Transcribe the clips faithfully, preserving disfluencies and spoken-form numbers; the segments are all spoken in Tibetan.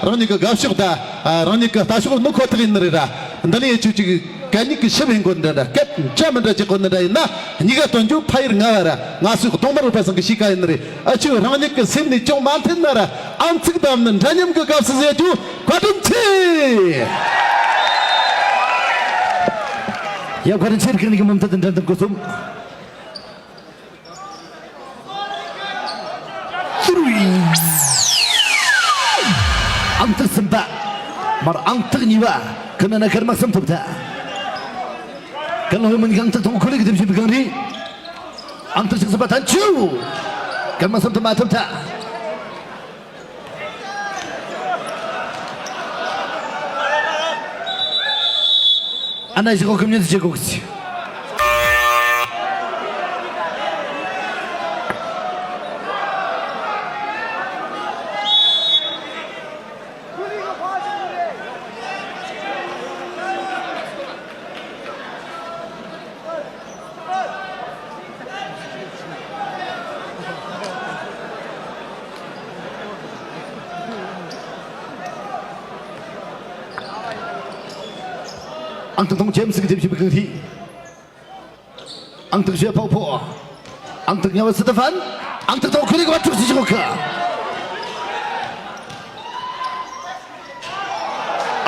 རང་ཉིད་ཀྱི་དགའ་ཕྱོགས་དང་། ཨ། རང་ཉིད་ཀྱི་ལྟ་ཕྱོགས་ནི་ཁོ་ཐག་ཡིན་ནི་རེད་ར། འདི་ལ་ཡི་ཆུ་གཅིག་གད་སྙིགས་ཀྱི་ཤི་བའི་མགོ་འདྲ་འདྲ། སྐད་ཆ་མི་འདྲ་ཅིག་གོ་ནི་འདྲ་ཡིན་ན། གཉིས་ཀ་སྟོན་རྒྱུ་ཕ་ཡུལ་ང་བ་ར། ང་ཚོའི་གདོང་དམར་བོད་པ་ཚང་གི་གཤིས་ཀ་ཡིན་ནི་རེད། ཨ་ཆུ་རང་ཉིད་ཀྱི་སེམས་ནས་ཅུང་མ་མཐུན་ན་ར། ཨམ་ཚིག་དམ་ནི་འདྲ་མཉམ་གྱི་སྐབས་སུ་ཟེར་རྒྱུ། བཀའ་དྲིན་ཆེ། ཡ། བཀའ་དྲིན་ཆེ། རིག་གནས་ཀྱི་མུ་མཐུད་དུ་འགྲན་བསྡུར་འགོ་རྩོམ། ཨང་རྟགས་གསུམ་པ། མར་ཨང་རྟགས་གཉིས་པ། ཁོ་ན་ན་སྐར་མ་གསུམ་ཐོབ་ཐལ། ཀན་ལྷོ་མི་ནི་ཨང་རྟགས་དང་པོ་ཁོ་ལས་ཀྱི་དེབ་བཞིན་པའི་གངས་རི། ཨང་རྟགས་གཅིག་གསུམ་པ་ཐན་ཆུ། སྐར་མ་གསུམ་ཐོབ་མ་ཐོབ་ཐལ། ཨ་ན་ཞིག་གོ་ཁུམ་ཉེ་ཟི་ཅེ་གོ་ཁི། ཨང་རྟགས་དང་པོ་ཇེམ་སི་གི་དེབ་བཞིན་པའི་གངས་རི། ཨང་རྟགས་བཞི་པ་ཕོ་ཕོ། ཨང་རྟགས་ལྔ་པ་སི་ཏི་ཕན། ཨང་རྟགས་དང་པོ་ཁོ་ལས་ཀྱི་བར་འཕྲོག་ཅི་ཞིག་གོ་ཁི།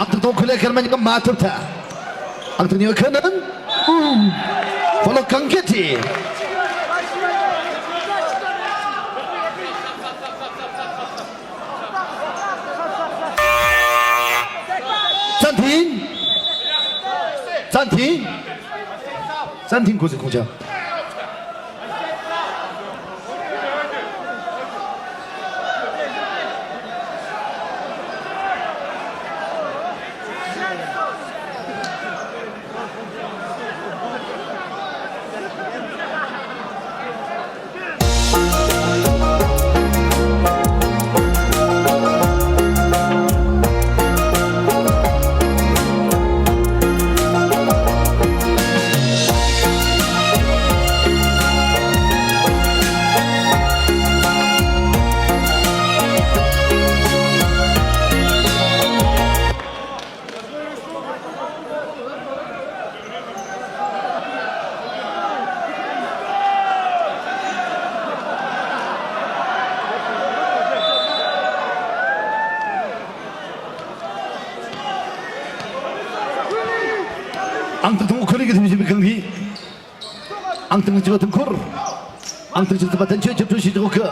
ཨང་རྟགས་དང་པོ་ཁོ་ལས་སྐར་མ་གཉིས་ཀ་མ་ཐོབ་ཐལ། ཨང་རྟགས་གཉིས་པ་ཁོ་ནན། ཕོ་ལོ་གང་གལ་ཏེ། ཙན་ཐིན། ཙན་ཐིན། ཙན་ཐིན་གོ་ཟི་ཁོང་ཅག་ཨང་རྟགས་དང་པོ་ཁོ་ལས་ཀྱི་དེབ་བཞིན་པའི་གངས་རི། ཨང་རྟགས་གཅིག་པ་དུང་འཁོར། ཨང་རྟགས་གཅིག་པ་ཐན་ཆོས་ཁྱབ་ཁྲོ་ཞིག་འོག་གི།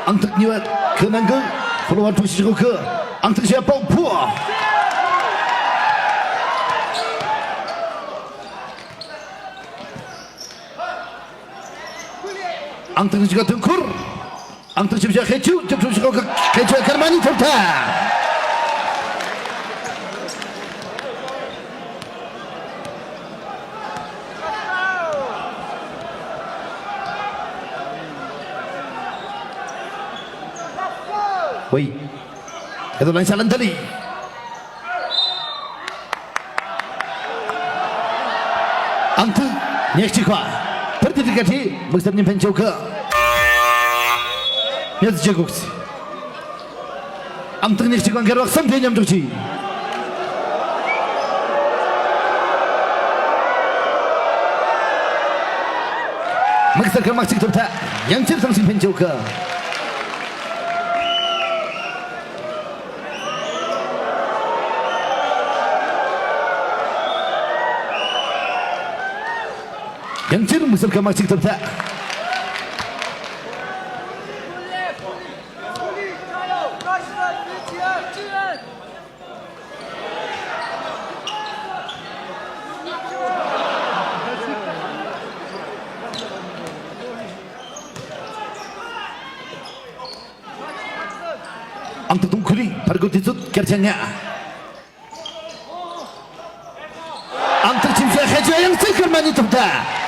ཨང་རྟགས་གཉིས་པ་ཁི་ནང་གི་ཕོ་ལོ་བ་འཕྲོག་ཞིག་འོག་གི། ཨང་རྟགས་བཞི་པ་པོ་ཕོ། ཨང་རྟགས་གཅིག་པ་དུང་འཁོར། ཨང་རྟགས་བཞི་པ་ཁེ་ཆུ། ཁྱབ་ཁྲོ་ཞིག་གི་ཁེ་ཆུ་སྐར་མ་གཉིས་ཐོབ་ཐལ། ཝེ། ཁེ་ཏོ་ལན་ཤ་ལན་ཐ་ལི། ཨང་རྟགས་ཉེར་གཅིག་པ། ཕར་དེ་དྲི་ག་ཁྲི་དམིགས་བསལ་ནི་ཕན་ཆོག་གི། ཉེར་གཅིག་གོག་སི། ཨང་རྟགས་ཉེར་གཅིག་པ་འགལ་བ་གསུམ་དེ་མཉམ་འཇོག་གྱིས། དམིགས་བསལ་ཁ་མ་གཅིག་ཐོབ་ཐལ། ཡང་ཆེར་ཐང་ཞིང་ཕན་ཆོག་གི། ཡང་ཅིར་མི་སེར་ཁ་མ་གཅིག་ཐུབ་ཐལ། ཨང་རྟགས་དང་ཁུ་རི་ཕར་རྒོལ་དུས་ཚོད་སྐར་ཆ་ལྔ། ཨང་རྟགས་ཁྱིམ་ཚང་ཧེ་ཅོ་ཡང་རྩིས་སྐར་མ་གཉིས་ཐོབ་ཐལ།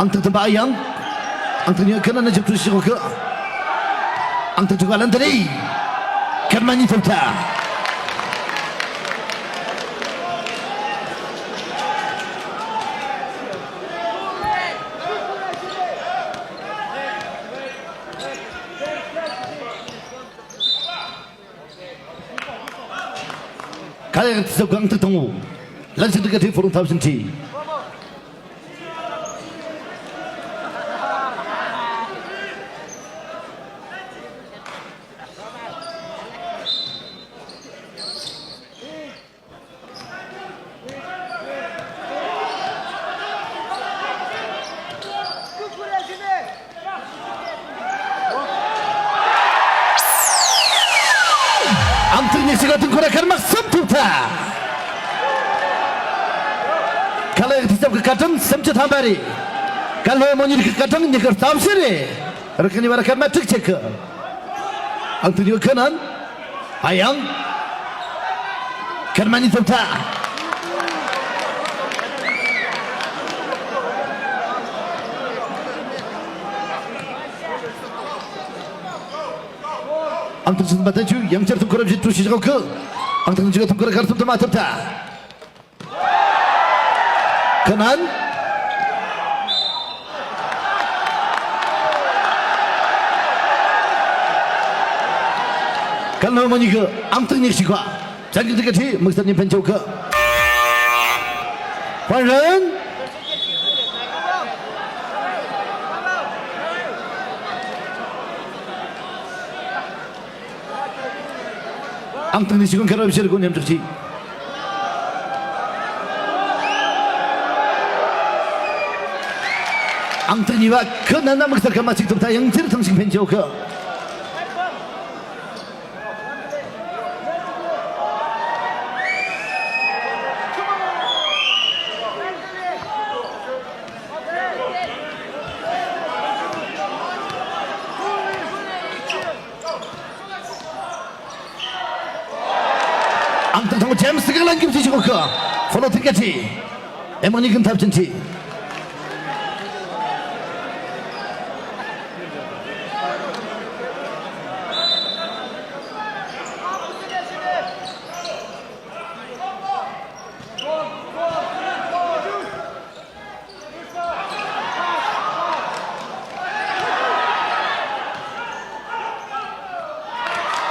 ཨང་རྟགས་བདུན་པ་ཨ་ཡང་། ཨང་རྟགས་གཉིས་པ་ཁེ་ན་ན་ཞབས་བྲོ་ཞིག་གོ་གི། ཨང་རྟགས་དྲུག་པ་ལན་ཏ་རེ། ཁེར་མ་གཉིས་ཐོབ་ཐལ། ཁ་ཡག་ཚིག་གང་ཐུག་དང་བོ། ལན་ཞིག་འགྲིག་ག་ཁྲི་ཕོ་རོང་ཐབས་ཤིན་ཁྲི། ཨང་རྟགས་ཉི་ཤུ་ག་དུང་ཁོ་ར་ཁར་མ་གསུམ་ཐུབ་ཐལ། ཁ་ལག་དུས་སྐབས་ཀྱི་བཀའ་དྲིན་སུམ་ཅུ་ཐམ་པ་རེད། ཀ་ལྷོ་མོ་ཉིད་ཀྱི་བཀའ་དྲིན་ཉི་ཤུ་རྩ་བཞི་རེད། རི་ཁ་ཉི་བར་ཁར་མ་དྲུག་ཆེ་གི། ཨང་རྟགས་གཉིས་པ་ཁེ་ན་ན། ཨ་ཡང་། ཁེར་མ་གཉིས་ཐོབ་ཐལ། ཨང་རྟགས་གསུམ་པ་ད་ཆུ་ཡང་བསྐྱར་ཐུག་ཁོ་ར་བཞི་བྲོ་ཞིག་གོ་གི། ཨང་རྟགས་གཉིས་པ་ཐུག་ཁོ་ར་གར་སུམ་དུ་མ་ཐོབ་ཐལ། ཁེ་ན་ན། ཀ་ལོ་མོ་ཉིད་ཀྱི་ཨང་རྟགས་ཉི་ཤུ་ག་བྱང་གི་འདི་ག་ཁྲི་དམིགས་བསལ་ནི་ཕན་ཆོག་གི། ཧོན་རན། ཨང་རྟགས་ཉི་ཤུ་ག་ཁེར་བ་ཕྱིར་སྒོ་མཉམ་འཇོག་གྱིས། ཨང་རྟགས་གཉིས་པ་ཁེ་ན་ན་དམིགས་བསལ་ཁ་མ་གཅིག་ཐོབ་ཐལ། ཡང་ཚེར་ཐང་ཞིག་ཕན་ཆོག་གི། ཨང་རྟགས་དང་པོ་ཇེམ་སི་གི་ལན་གྱིས་བྱེད་ཆོག་གི། ཕོ་ལོ་ཐིག་ག་ཁྲི། ཨེ་མོ་ཉིད་ཀྱི་འཐབ་ཅན་ཁྲི།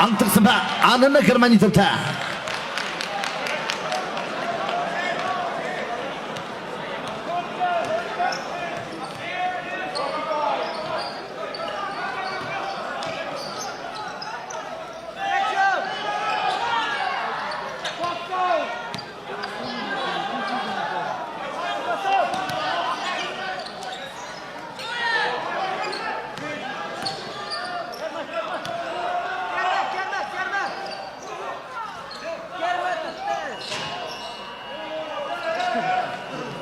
ཨང་རྟགས་གསུམ་པ་ཨ་ན་ན་ཁེར་མ་གཉིས་ཐོབ་ཐལ།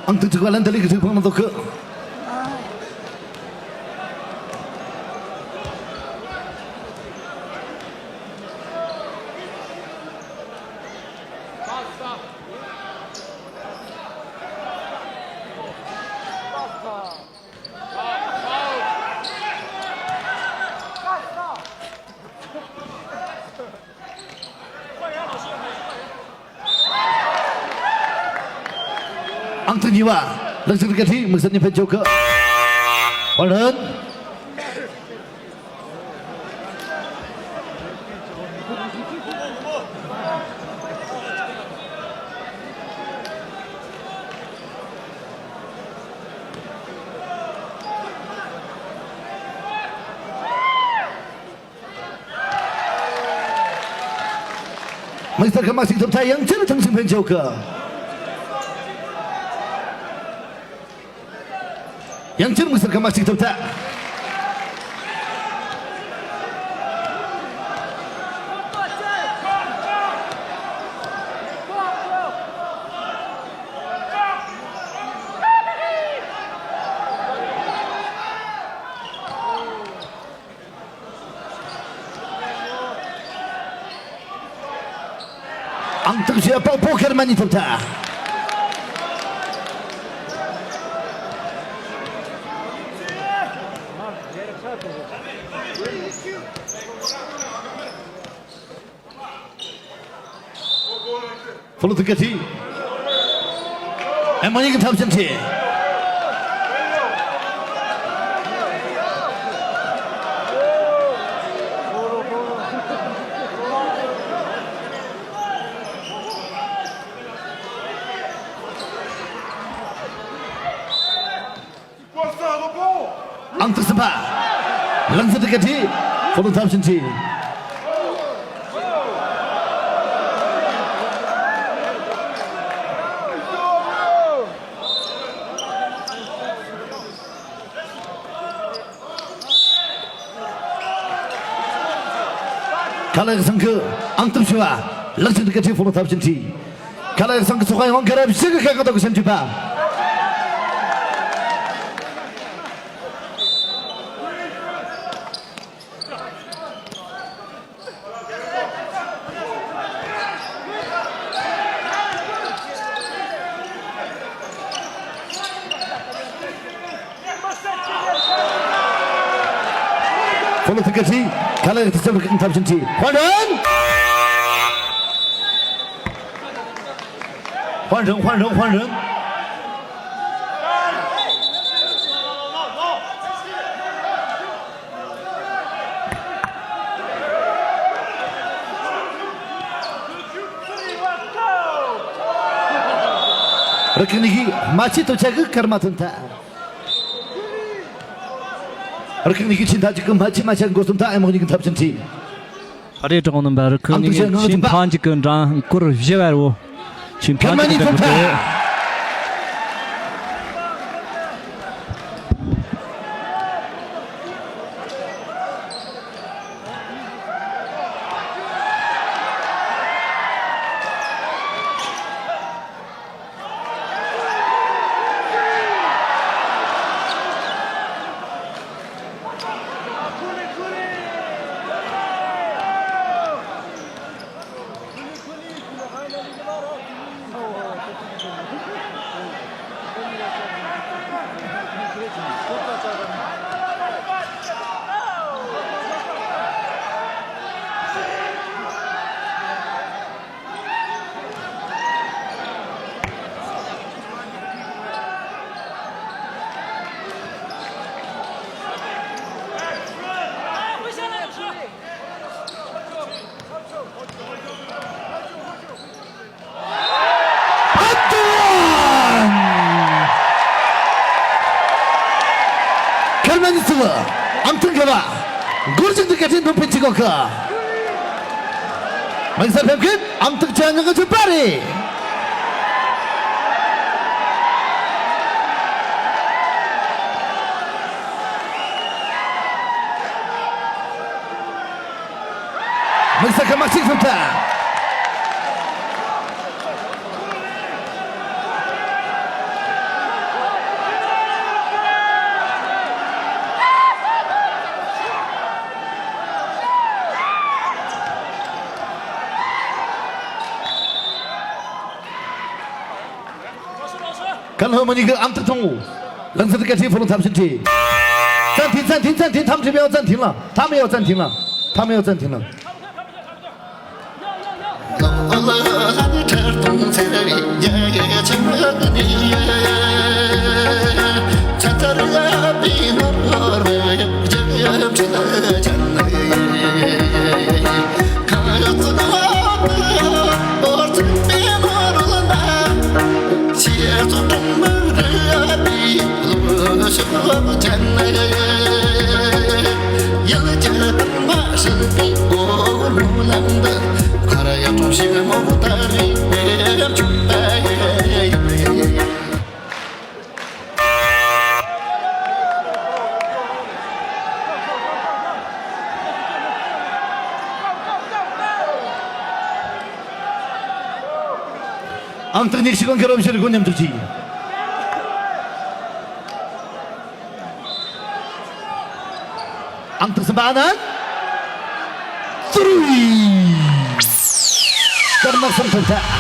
ཨང་རྟགས་དྲུག་པ་ལན་ཏ་ལི་གི་ཐུག་ཕང་ལ་འདུག་གི། ཨང་རྟགས་གཉིས་པ་ལག་ཟིན་ག་ཁྲི་དམིགས་བསལ་ནི་ཕན་ཆོག་གི། ཧོན་རན། དམིགས་བསལ་ཁ་མ་གཅིག་ཐོབ་ཐལ། ཡང་བསྐྱར་ཐང་ཞིག་ཕན་ཆོག་གི། ཡང་བསྐྱར་དམིགས་བསལ་ཁ་མ་གཅིག་ཐོབ་ཐལ། ཨང་རྟགས་བཞི་པ་པོ་ཁེར་མ་གཉིས་ཐོབ་ཐལ། ཕོ་ལོ་ཐུག་ག་ཁྲི། ཨེ་མོ་ཉིད་ཀྱི་ཐབས་ཤེས་ཁྲི། ཨང་རྟགས་གསུམ་པ། ལང་ཚོ་ཐུག་ག་ཁྲི། ཕོ་ལོ་ཐབས་ཤེས་ཁྲི། ཁ་ལག་སང་གི་ཨང་རྟགས་བཞི་བ། ལག་ཆེན་གྱི་ཁྲི་ཕོ་ལོ་ཐབས་ཤེས་ཁྲི། ཁ་ལག་སང་གི་ཚོགས་ཁང་ཡོངས་ག་རབ་ཞིག་གི་ཁ་ཁ་ཐོག་གི་སེམས་བྱུས་པ། ཕོ་ལོ་ཐུག་ག་ཁྲི། ཁ་ལག་ཐུག་ཚབ་ཀྱི་ཐབས་ཤེས་ཁྲི། ཧོན་རན། ཧོན་རན། ཧོན་རན། ཧོན་རན། རི་ཁེ་ནི་གི་མ་ཆི་ཏོ་ཆ་གི་ཀར་མ་ཐོན་ཐ། རི་ཁེ་ནི་གི་ཆིན་ཐ་ཅིག་གི་མ་ཆི་མ་ཆ་འགོ་སུམ་ཐ། ཨེ་མོ་ཉིད་ཀྱི་ཐབས་ཆེན་ཁྲི། ཨ་རེ་གྲོགས་རྣམ་པ། རི་ཁེ་ནི་གི་ཆིན་ཐ་ཅིག་གི་འགྲན་སྐོར་བཞི་བར་བོ། ཆིན་ཐ་ཅིག་གི་འགྲན་སྐོར། ཨ་ཏུའང་། ཁེར་མན་ནི་ཚུ་ཨམ་ཐང་ག་བ། འགོར་ཅིག་ཏུ་སྐད་ཆེན་འདོན་ཕེབས་ཅི་གོ་ཁ། མིག་སར་ཕེབས་མཁན་ཨམ་ཐང་ཅན་ཉག་ག་ཚུད་པ་རེད། དམིགས་བསལ་གྱི་དམག་གཅིག་ཐུབ་ཐལ། ཀན་ལྷོ་མོ་ཉིད་ཀྱི་ཨམ་ཐི་ཐོང་། ལང་ཚོ་དེ་ག་ཁྲིའི་ཕུ་ལུང་ཐམ་ཤིན་ཁྲི། ཙན་ཐིན་ཙན་ཐིན་ཙན་ཐིན། ཐམ་ཁྲི་མེའོ་ཙན་ཐིན་ལ། ཐམ་མེའོ་ཙན་ཐིན་ལ། ཐམ་མེའོ་ཙན་ཐིན་ལ། ཨང་རྟགས་ཉི་ཤུ་གོང་གི་རོབ་ཤེར་སྒོ་མཉམ་འཇོག་གྱིས། ཨང་རྟགས་གསུམ་པ་ཨ་ནན། ཙུ་རུའི། སྐར་མ་གསུམ་ཐོབ་ཐལ།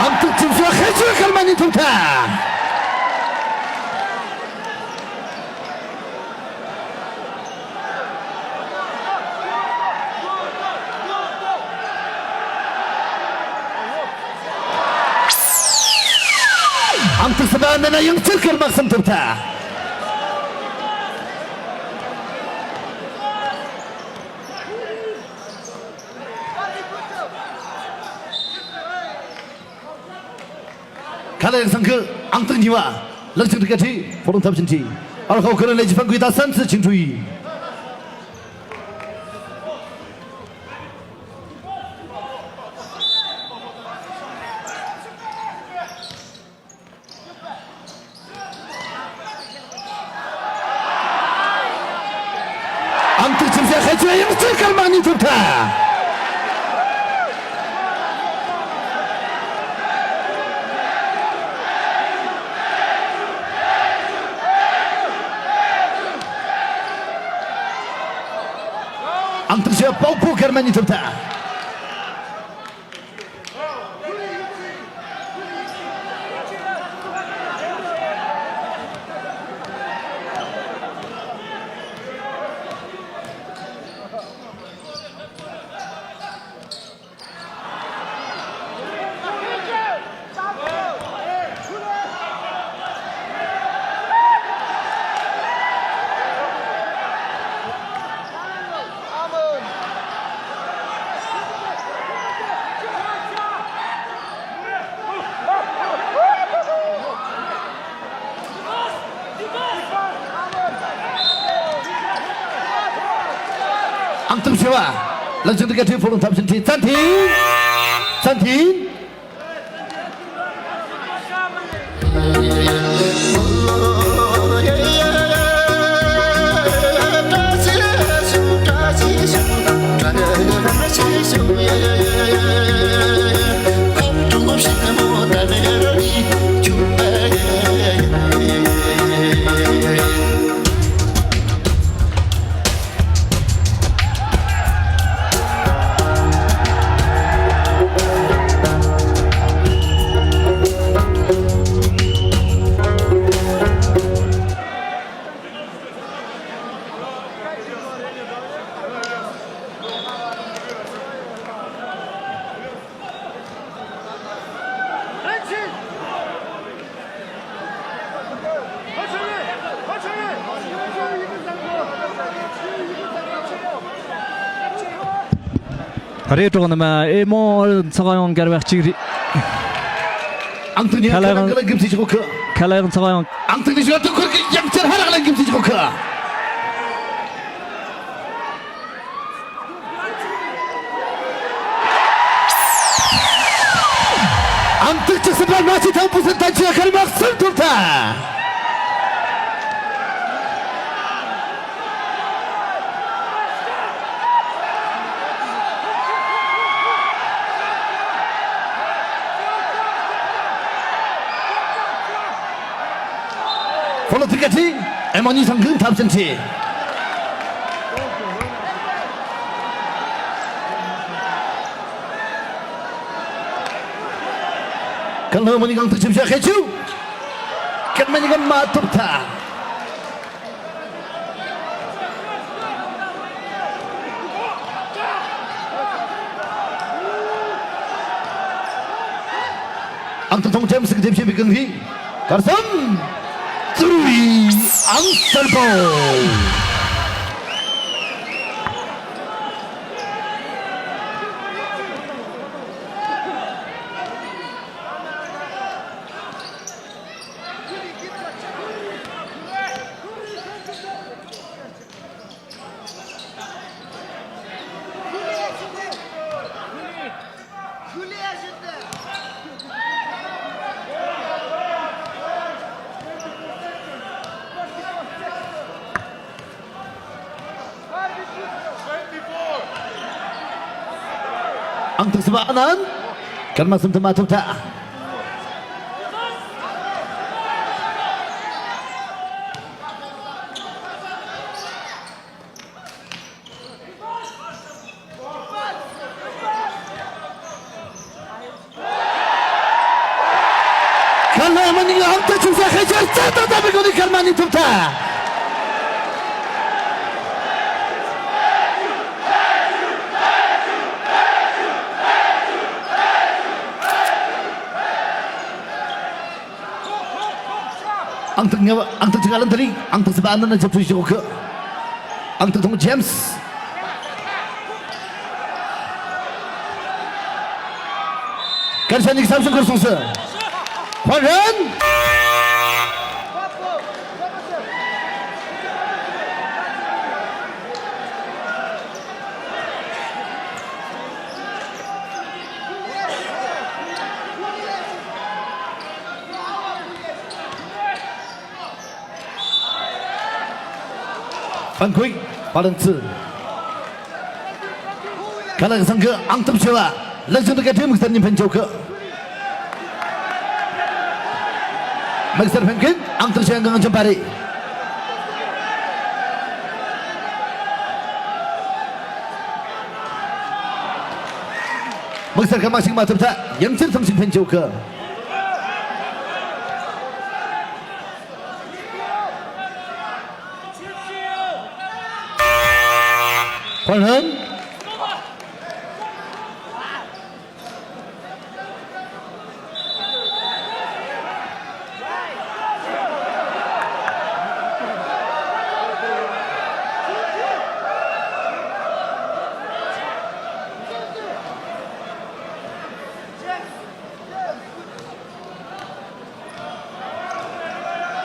ཨམ་ཐུག་ཆིབས་ཞབས་ཁ་ཆུ་སྐར་མ་གཉིས་ཐུབ་ཐལ། ཨམ་ཐུག་སུ་བ་འདི་ན་ཡང་ཚིར་སྐར་མ་གསུམ་ཐུབ་ཐལ། ཁ་ལ་ཡང་སང་གི་ཨང་རྟགས་གཉིས་པ། ལག་ཅིག་ཏུ་ཀ་ཁྲི་ཕོ་རོང་ཐབས་ཆེན་ཁྲི། ཨར་ཁའོ་ཁུ་ར་ལེ་ཅི་ཕན་གུའི་ད་སན་ཚི་ཆིང་ཁྲུའི། ཨང་རྟགས་ཆིབས་ཞབས་ཁ་ཆུ་ཡང་བསྐྱར་སྐར་མ་གཉིས་ཐོབ་ཐལ། ཨང་རྟགས་ཆིབས་ཞབས་པའོ་པོ་སྐར་མ་གཉིས་ཐོབ་ཐལ། ཨང་རྟགས་བཞི་པ། ལག་ཅིག་ཏུ་ཀ་ཁྲི་ཕོ་རོང་ཐབས་ཆེན་ཁྲི་ཙན་ཐིན། ཙན་ཐིན། རེད། གྲོགས་རྣམས། ཨེ་མོ་ཚགས་ཡང་འགལ་བ་གཅིག་རེད། ཨང་ཐུག་ནས་ཁ་ལ་ཡང་ག་ལ་འགིམ་སྲིད་ཆོག་གི། ཁ་ལ་ཡང་ཚགས་ཡང་། ཨང་ཐུག་ནས་ཞོར་དུ་ཁུར་གི་ཡང་ཆེར་ཧ་རག་ལ་འགིམ་སྲིད་ཆོག་གི། ཨང་རྟགས་བཅུ་གསུམ་པ་མ་ཆི་ཐང་པུ་སན་ཐན་ཆུ་སྐར་མ་གསུམ་ཐོབ་ཐལ། ཕོ་ལོ་ཐིག་ཀ་ཁྲི། ཨེ་མོ་གཉིས་སང་གི་ཐབས་ཆེན་ཁྲི། ཀན་ལྷོ་མོ་ནི་གང་ཐུག་ཆིབས་ཞབས་ཁ་ཆུ། ཀན་མ་ནི་གང་མ་ཐུབ་ཐལ། ཨང་ཐུག་ཐོང་ཆེམ་སི་གི་དེབ་ཞེས་པའི་ཀུན་གྱིས་གར་སོང་། ཙུ་རུའི་ཨང་གསར་པོ། ཨང་ཐུག་སི་བ་ཨ་ནན། སྐར་མ་གསུམ་དུ་མ་ཐུབ་ཐལ། ཁ་ལོ་མ་ནི་ཨང་ཏི་ཆུ་ས་ཧེ་ཆར་ཙ་ཏ་ཏ་མི་གོ་ནི་ཁར་མ་ནི་ཐུབ་ཐ། ཨང་ཏི་ཉེ་བ་ཨང་ཏི་ཅི་ག་ལན་ཏ་ལི་ཨང་ཏི་སི་པ་ཨ་ན་ན་ཇབ་ཚུ་ཞོག་གི། ཨང་ཏི་ཐོང་ཇེམ་སི། སྐར་ཆ་ནི་ས་བཞིན་ཁུར་སོང་སི། ཧོ་རན། ཕན་ཁུའི་ཕ་རན་ཚི། ཁ་ལག་སང་གི་ཨང་ཐབས་ཆེ་བ་ལག་ཆུང་དུ་ག་ཁྲེ་དམིགས་བསལ་ནི་ཕན་ཆོག་གི། དམིགས་བསལ་ཕན་ཁུའི་ཨང་ཐབས་ཆེ་འགངས་ཆེན་པ་རེད། དམིགས་བསལ་ཁ་མ་ཞིག་མ་ཐུབ་ཐ་ཡང་ཚེར་ཐམས་ཅད་ཕན་ཆོག་གི། ཧོན་ཧོན།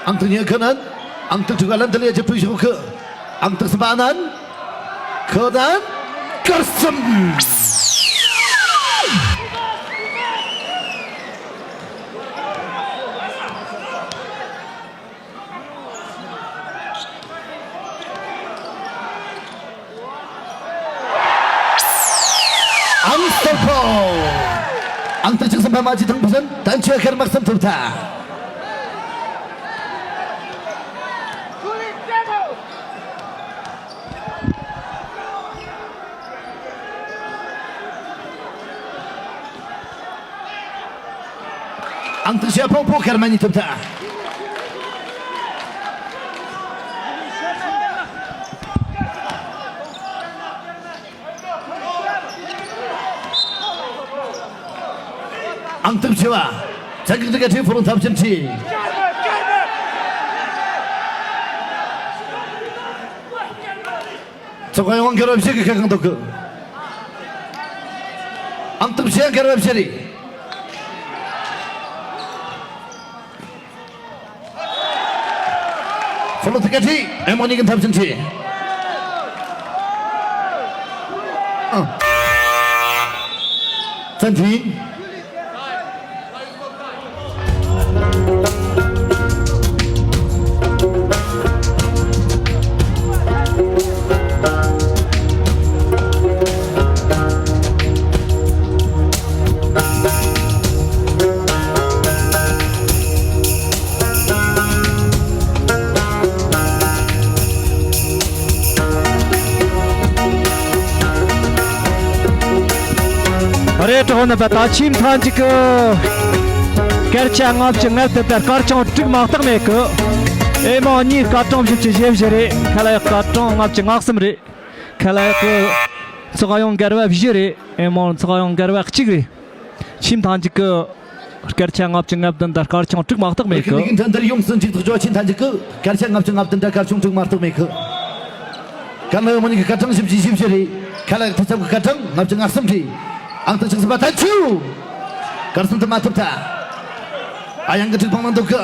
ཨང་ཏི་ཉེ་ཁ་ནན། ཨང་ཏི་ཁྲི་ག་ལན་ཏི་ལི་ཡ་ཇབ་ཕུ་ཤོག་ཁི། ཨང་ཏི་སི་པ་ནན། ཁོ་ནན། ཀར་སམ། ཨང་སྟར་ཕོ། ཨང་ཏི་ཆིག་སམ་པ་མ་ཅི་ཐང་བུ་སན་ཏན་ཆེ་ཁེར་མག་སམ་ཐུབ་ཐ། ཨང་ཏི་ཤ་ཕོ་ཕོ་ཁེར་མ་ཉི་ཐུབ་ཐ། ཨང་ཐུབ་ཆེ་བ། ཚན་ཁག་ཏི་ཀ་ཁྲི་ཕོ་རོང་ཐབས་ཆེན་ཁྲི། ཚོགས་ཁང་ཡོངས་སྒེར་བ་བཞི་གི་ཁ་གང་འདུག་གི། ཨང་ཐུབ་ཆེ་སྒེར་བ་བཞི་རེད། ཕོ་ལོ་ཐི་ཀ་ཁྲི་ཨེ་མོ་ནི་གི་འཐབ་ཕྱིན་ཁྲི། ཨ། ཙན་ཐིང་། རེད། གྲོགས་རྣམ་པ། ད་ཆིམ་ཐང་ཅིག་གི་སྐར་ཆ་ལྔ་བཅུ་ང་བདུན་དང་སྐར་ཆུང་དྲུག་མ་གཏོགས་མེད་གི། ཨེ་མོ་གཉིས་སྐར་གྲངས་བཞི་བཅུ་ཞེ་བཞི་རེད། ཁ་ལ་ཡག་སྐར་གྲངས་ལྔ་བཅུ་ང་གསུམ་རེད། ཁ་ལ་ཡག་གི་ཚོགས་ཡོང་སྒར་བ་བཞི་རེད། ཨེ་མོ་ཚོགས་ཡོང་སྒར་བ་གཅིག་རེད། ཆིམ་ཐང་ཅིག་གི་སྐར་ཆ་ལྔ་བཅུ་ང་བདུན་དང་སྐར་ཆུང་དྲུག་མ་གཏོགས་མེད་གི། ཁྱེད་ཀྱི་འཕྲིན་བདར་ཡོངས་སུ་འཇིག་ཐག་ཆོད། ཆིམ་ཐང་ཅིག་གི་སྐར་ཆ་ལྔ་བཅུ་ང་བདུན་དང་སྐར་ཆུང་དྲུག་མ་གཏོགས་མེད་གི། ཀ་ལ་ཡོ་མ་ནི་གི་སྐར་གྲངས་བཞི་བཅུ་ཞེ་བཞི་རེད། ཁ་ལ་ཡག་ཐུ་ཚབ་ཀྱི་སྐར་གྲངས་ལྔ་བཅུ་ང་གསུམ་རེད། ཨང་ཐང་ཆགས་སྲིད་པ་ཐལ་ཆུ། སྐར་གསུམ་དུ་མ་ཐུབ་ཐལ། ཨ་ཡང་གི་དྲུག་འཕང་ནང་འདུག་གི།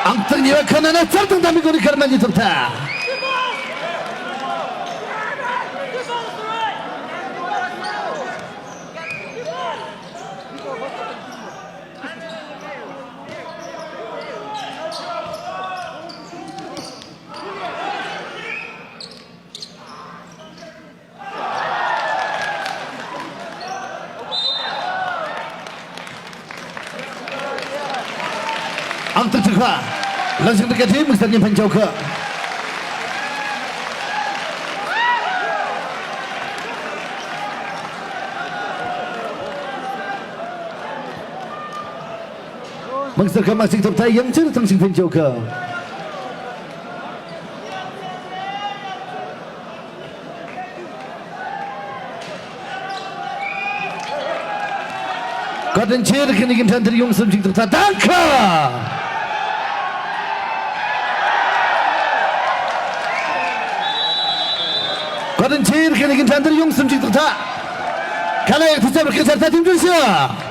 ཨང་རྟགས་གཉིས་པ་ཁོ་ན་ན་རྩར་དང་འདམ་པའི་སྒོ་ནས་ཁར་མ་ཉིད་ཐུབ་ཐལ། ཨང་རྟགས་དྲུག་པ། ལ་ཞིང་འབྲུག་གི་ཁྲི་དམིགས་བསལ་གཉིས་ཕན་ཆོག་གི། དམིགས་བསལ་ཁ་མ་གཅིག་ཐོབ་ཐལ། ཡང་ཕྱིར་ཐང་ཞིག་ཕན་ཆོག་གི། བཀའ་དྲིན་ཆེ། རི་ཁན་ནི་གིན་ཁྲན་ཐེར་ཡོངས་སུ་འཇིག་ཐག་ཐ་དང་ཁ། བཀའ་དྲིན་ཆེ། རི་ཁན་ནི་གིན་ཁྲན་ཐེར་ཡོངས་སུ་འཇིག་ཐག་ཐ། ཁ་ལ་ཡག་ཐུ་ཚབ་རི་ཁན་ཚར་ཐ་ཐིམ་ཅུན་ཤི།